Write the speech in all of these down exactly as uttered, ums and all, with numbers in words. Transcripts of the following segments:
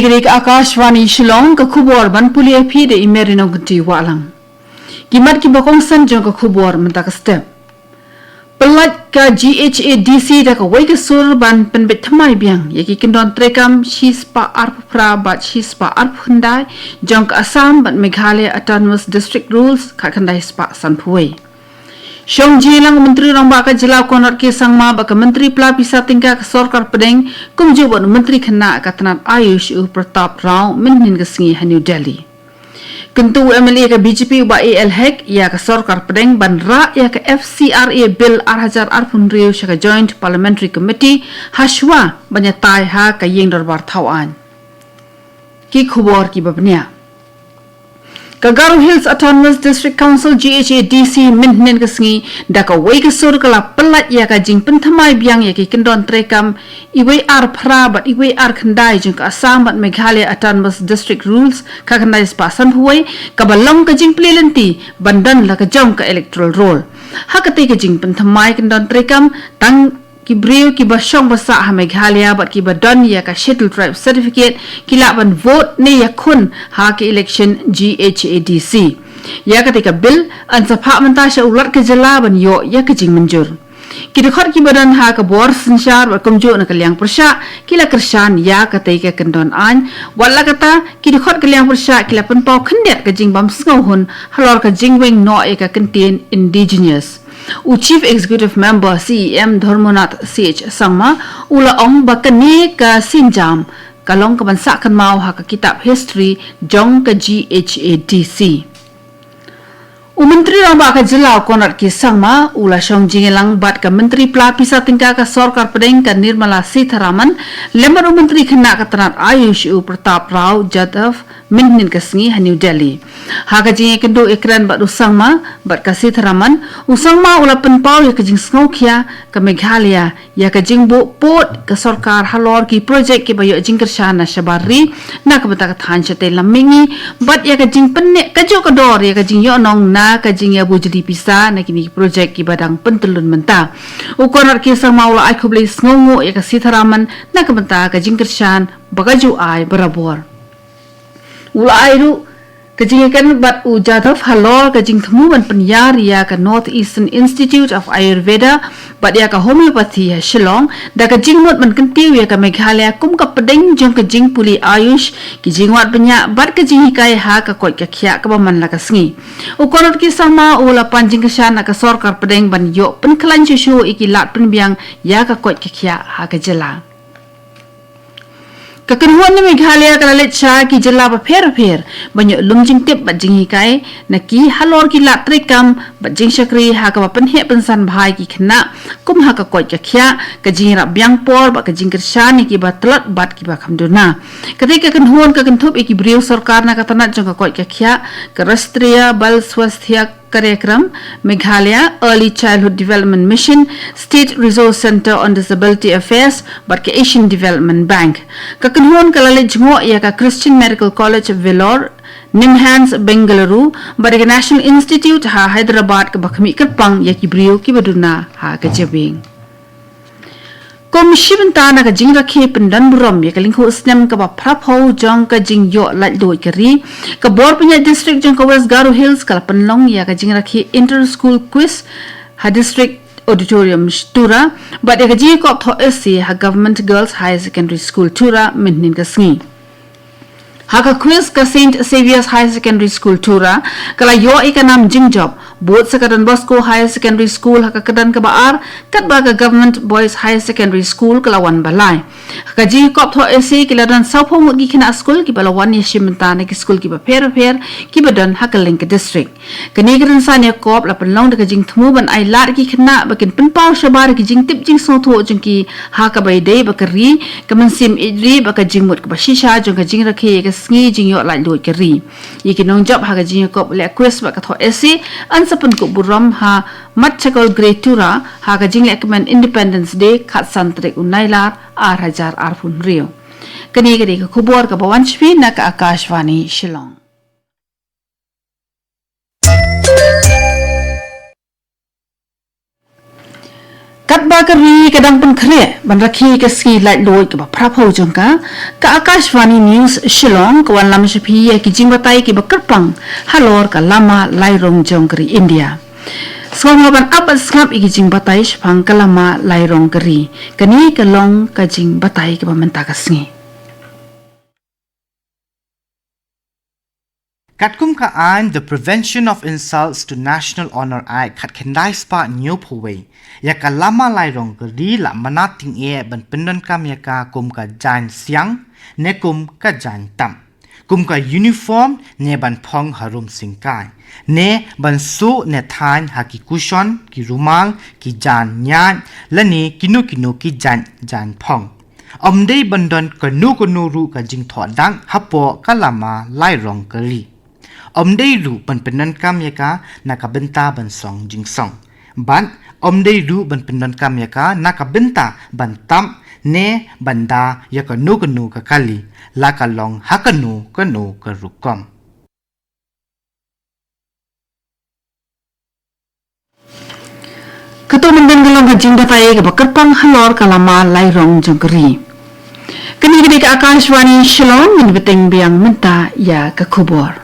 Ka Akashvani Shillong, ka khubor ban pule ïa phi da i Mary Nongkynti Wahlang. Ki mat kiba kongsan jong ka khubor mynta ka step. Pyllait ka G H A D C da kawei ka sur ban pynbeit thymmai biang ïa ki kyndon treikam shispah arphew phra bad shispah arphew khyndai jong ka Assam bad Meghalaya Autonomous District Rules khatkhyndai spah sanphew wei. Shong jingïalang u Myntri Rangbah ka Jylla u Conrad K Sangma bad ka Myntri Pla Pisa Tyngka ka Sorkar Pdeng, kumjuh bad u Myntri Khynnah ka Tnad Ayush u Pratap Rao mynhynnin ka sngi ha New Delhi. Kyntu u M L A ka B J P u Bah A L Hek ïa ka Sorkar Pdeng ban rah ïa ka F C R A Bill ar hajar arphew hynriew sha ka Joint Parliamentary Committee hashwa ban ïatai ha ka Ïing Dorbar Thaw Aiñ. Ki khubor kiba bniah. Ka Garo Hills Autonomous District Council, G H A D C, mynhynnin ka sngi da kawei ka sur ka la pyllait ïa ka jingpynthymmai biang ïa ki kyndon treikam iwei ar phra bad iwei ar khyndai jong ka Assam bad Meghalaya Autonomous District Rules khatkhyndai spah sanphew wei, kaba long ka jingplie lynti ban don la ka jong ka electoral roll. Ha katei ka jingpynthymmai kyndon treikam, tang ki briew kiba shong ba sah ha Meghalaya bad kiba don ïa ka Scheduled Tribe Certificate ki lah ban vote ne ïakhun ha ka election G H A D C. Ïa katei ka bill yn sa phah mynta sha u Lat ka Jylla ban ïoh ïa ka jingmynjur. Ki dkhot kiba don ha ka bor synshar bad kumjuh na ka liang pyrshah ki la kyrshan ïa katei ka kyndon aiñ, wat la kata ki dkhot ka liang pyrshah ki la pynpaw khyndiat ka jingbym sngewhun halor ka jingweng noh ïa ka kyntien indigenous. U Chief Executive Member, C E M, Dharmanath C H Sangma u la ong ba kane ka sienjam ka long kaban sah kynmaw ha ka kitab history jong ka G H A D C. U Myntri Rangbah ka Jylla u Conrad K Sangma u la shong jingïalang bad ka Myntri Pla Pisa Tyngka ka Sorkar Pdeng ka Nirmala Sitharaman lem bad u Myntri Khynnah ka Tnad Ayush u Pratap Rao Jadhav mynhynnin ka sngi ha New Delhi. Ha ka jingïakynduh ïakren bad u Sangma bad ka Sitharaman, u Sangma u la pynpaw ïa ka jingsngewkhia ka Meghalaya ïa ka jingbuh pud ka sorkar halor ki projek kiba ïoh jingkyrshan na shabar ri na ka bynta ka thaiñ shatei lam mihngi bad ïa ka jingpynneh kajuh ka dor ïa ka jingïohnong na ka jingïabujli pisa na kine ki projek kiba dang pyntyllun mynta. U Conrad K Sangma u la ai khublei sngewnguh ïa ka Sitharaman na ka bynta ka jingkyrshan ba ka ju ai barabor. U la ai ruh ka jingïakren bad u Jadhav halor ka jingthmu ban pynïar ïa ka North Eastern Institute of Ayurveda bad ïa ka homeopathy ha Shillong da ka jingmut ban kyntiew ïa ka Meghalaya kum ka pdeng jong ka jingpule Ayush, ki jingwad bniah bad ka jinghikai ha ka koit ka khiah kaba man la ka sngi. U Conrad K Sangma u la pan jingkyrshan na ka sorkar pdeng ban ïoh pynkhlaiñ shuh shuh ïa ki lad pynbiang ïa ka koit ka khiah ha ka jylla. Ka kynhun na Meghalaya ka la leit sha ki jylla bapher bapher ban ïoh lum jingtip bad jinghikai na ki halor ki lad treikam bad jingshakri ha kaba pynheh pynsan bha ïa ki khynnah kum ha ka koit ka khiah, ka jingïarap biang por bad ka jingkyrshan ïa kiba tlot bad kiba kham duna. Katei ka kynhun ka kynthup ïa ki briew sorkar na ka tnat jong ka koit ka khiah, ka Rashtriya Bal Swasthya Karyakram Meghalaya, Early Childhood Development Mission, State Resource Centre on Disability Affairs bad ka Asian Development Bank. Ka kynhun ka la leit jngoh ïa ka Christian Medical College Vellore, NIMHANS Bengaluru bad ïa ka National Institute ha Hyderabad kaba khmih kyrpang ïa ki briew kiba duna ha ka jabieng. Kum shi bynta na ka jingrakhe pyndon burom ïa ka lyngkhuh snem kaba phraphew jong ka jingïoh laitluid ka ri, ka bor pynïaid district jong ka West Garo Hills ka la pynlong ïa ka jingrakhe inter school quiz ha District Auditorium Tura bad ïa ka jingïakop thoh essay ha Government Girls Higher Secondary School Tura mynhynnin ka sngi. Ha ka quiz ka Saint Xavier's Higher Secondary School Tura ka la ïoh ïa ka nam jingjop, bud sa ka Don Bosco Higher Secondary School ha ka kyrdan kaba ar, katba ka Government Boys Higher Secondary School ka la wan ba lai. Ha ka jingïakop thoh essay ki la don sawphew ngut ki khynnah skul kiba la wan ïashim bynta na ki skul kiba pher bapher kiba don ha kylleng ka district. Kane ka rynsan ïakop la pynlong da ka jingthmu ban ai lad ïa ki khynnah ba kin pynpaw shabar ïa ki jingtip jingsngewthuh jong ki ha kaba ïadei bad ka ri, ka mynsiem ïeit ri bad ka jingmut kaba shisha jong ka jingrakhe ïa ka sngi jingïoh laitluid ka ri. Ïa ki nongjop ha ka jingïakop leh quiz bad ka thoh essay yn sa pynkup burom ha Matchakol Grey Tura ha ka jingleh kmen Independence Day khatsan tarik u Nailar ar hajar arphew hynriew. Kane ka dei ka khubor kaba wan sha phi na ka Akashvani Shillong. Kat Ba ka ri ka dang pynkhreh ban rakhe ka sngi laitluid kaba phraphew jong ka, ka Akashvani News Shillong ka wanlam sha phi ïa ki jingbatai kiba kyrpang halor ka lama lairong jong ka ri India. Sngewbha ban ap bad sngap ïa ki jingbatai shaphang ka lama lairong ka ri. Kane ka long ka jingbatai kaba mynta ka sngi. Katkum ka aiñ The Prevention of Insults to National Honour Act khatkhyndai spah hynñiewphew wei, ïa ka lama lairong ka ri la mynta tyngeh ban pyndonkam ïa ka kum ka jaiñ siang, ne kum ka jaiñ tap, kum ka uniform ne ban phong harum syngkai, ne ban suh ne thaiñ ha ki kushon, ki rumal, ki jaiñ ñiah, lane kino kino ki jaiñ jaiñ phong. Ym dei ban don kano kano ruh ka jingthoh dak hapoh ka lama lairong ka ri. Ym dei ruh ban pyndonkam ïa ka na ka bynta ban song jingsong. Bad ym dei ruh ban pyndonkam ïa ka na ka bynta ban tap ne ban da ïa kano kano ka kali, la ka long ha kano kano ka rukom. Kato mynta ka long ka jingbatai kaba kyrpang halor ka lama lairong jong ka ri. Kane ka dei ka Akashvani Shillong, ngin bteng biang mynta ïa ka khubor.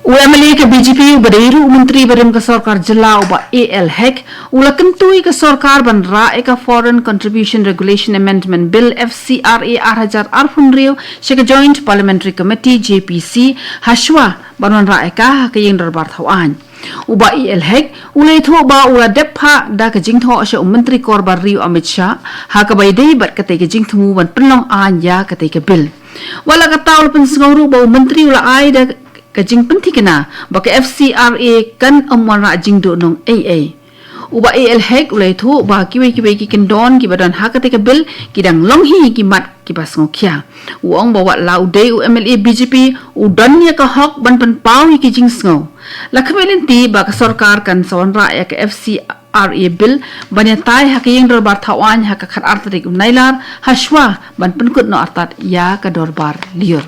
U M L A ka B J P uba dei ruh u Myntri barim ka Sorkar Jylla u Bah A L Hek, u la kyntu ïa ka sorkar ban rah ïa ka Foreign Contribution Regulation Amendment Bill, F C R A, ar hajar arphew hynriew sha ka Joint Parliamentary Committee, J P C, hashwa ban wanrah ïa ka ha ka ïing dorbar thaw aiñ. U Bah A L Hek u la ïathuh ba u la dep phah da ka jingthoh sha u Myntri Kor Barri u Amit Shah ha kaba ïadei bad katei ka jingthmu ban pynlong aiñ ïa katei ka bill. Wat la katta, u la pynsngew ruh ba u Myntri u la ai da ka jingpynthikna ba ka F C R A kan ym wanrah jingduhnong ei ei. U Bah A L Hek u la ïathuh ba kiwei kiwei ki kyndon kiba don ha katei ka bill ki dang long hi ki mat kiba sngewkhia. U ong ba wat la u dei u M L A B J P, u don ïa ka hok ban pynpaw ïa ki jingsngew. La khmih lynti ba ka sorkar kan sa wanrah ïa ka F C R A bill ban ïatai ha ka ïing dorbar thaw aiñ ha ka khatar tarik u Nailar, hashwa ban pynkut noh artat ïa ka dorbar lyiur.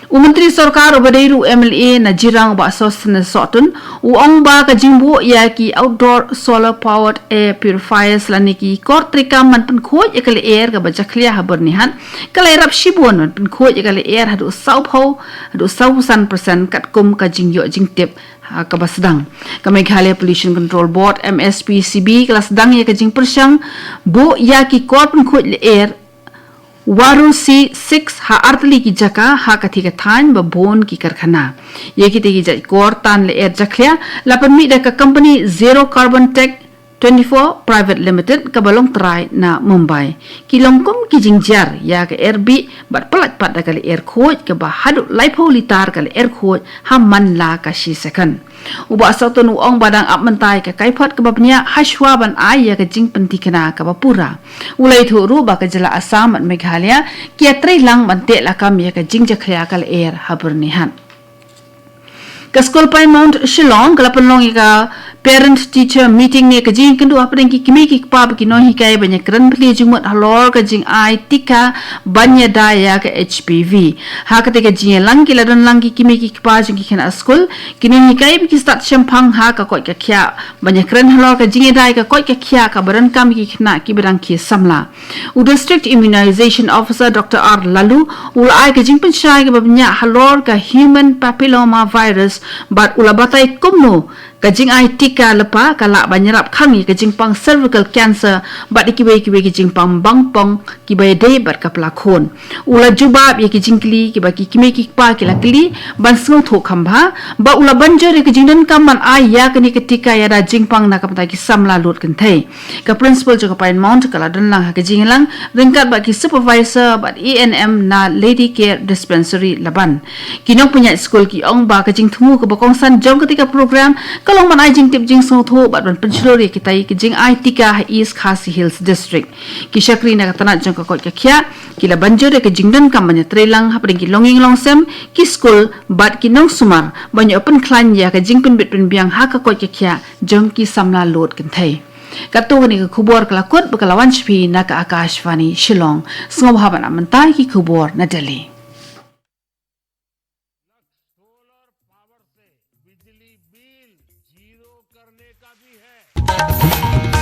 U Myntri Sorkar uba dei ruh u M L A na Jirang u Bah Sosthenes Sohtun, u ong ba ka jingbuh ïa ki outdoor solar powered air purifiers lane ki kor treikam ban pynkhuid ïa ka lyer kaba jakhlia ha Byrnihat, ka la ïarap shibun ban pynkhuid ïa ka lyer haduh sawphew, haduh sawphew san percent katkum ka jingïoh jingtip ha kaba sdang. Ka Meghalaya Pollution Control Board, M S P C B, ka la sdang ïa ka jingpyrshang buh ïa ki kor pynkhuid lyer Waru C six ha artylli ki jaka ha ka thika thaiñ ba bun ki karkhana. Ïa kitei ki jait kor tan lyer jakhlia la pynmih da ka company Zero Carbon Tech twenty-four Private Limited kaba long trai na Mumbai. Ki long kum ki jingjia ïa ka lyer bih bad pyllait pat da ka lyer khuid kaba haduh laiphew litar ka lyer khuid ha man la ka shi second. U Bah Sohtun u ong ba dang ap mynta ïa ka kaiphod kaba bniah hashwa ban ai ïa ka jingpynthikna kaba pura. U la ïathuh ruh ba ka jylla Assam bad Meghalaya ki ïatreilang ban teh lakam ïa ka jingjakhlia ka lyer ha Byrnihat. Ka skul Pine Mount Shillong ka la pynlong ïa ka parent teacher meeting ne ka jingïakynduh hapdeng ki kmie ki kpa bad ki nonghikai ban ïakren plie jingmut halor ka jingai tika ban ïada ïa ka H P V. Ha katei ka jingïalang ki la don lang ki kmie ki kpa jong ki khynnah skul, ki nonghikai bad ki stad shemphang ha ka koit ka khiah ban ïakren halor ka jingïada ïa ka koit ka khiah kaba donkam ïa ki khynnah kiba dang khie samla. U District Immunization Officer Doctor R Laloo u la ai ka jingpynshai kaba bniah halor ka human papilloma virus bad u la batai kumno ka jingai tika lypa ka lah ban ïarap khang ïa ka jingpang cervical cancer bad ïa kiwei kiwei ki jingpang bangpong kiba ïadei bad ka pla khun. U la jubab ïa ki jingkylli kiba ki kmie ki kpa ki la kylli ban sngewthuh kham bha, bad u la ban jur ïa ka jingdonkam ban ai ïa kane ka tika ïada jingpang na ka bynta ki samla lut kynthei. Ka principal jong ka Pine Mount ka la don lang ha ka jingïalang ryngkat bad ki supervisor bad A N M na Lady Care Dispensary Laban. Ki nongpynïaid skul ki ong ba ka jingthmu kaba kongsan jong katei ka program ka long ban ai jingtip jingsngewthuh bad ban pynshlur ïa kitai ki jingai tika ha East Khasi Hills District. Ki shakri na ka tnat jong ka koit ka khiah ki la ban jur ïa ka jingdonkam ban ïatreilang hapdeng ki longïing longsem, ki skul bad ki nongsumar ban ïoh pynkhlaiñ ïa ka jingpynbit pynbiang ha ka koit ka khiah jong ki samla lut kynthei. Katto kane ka khubor ka la kut bad ka la wan sha phi na ka Akashvani Shillong. Sngewbha ban ap mynta ïa ki khubor na Delhi. बिल जीरो करने का भी है।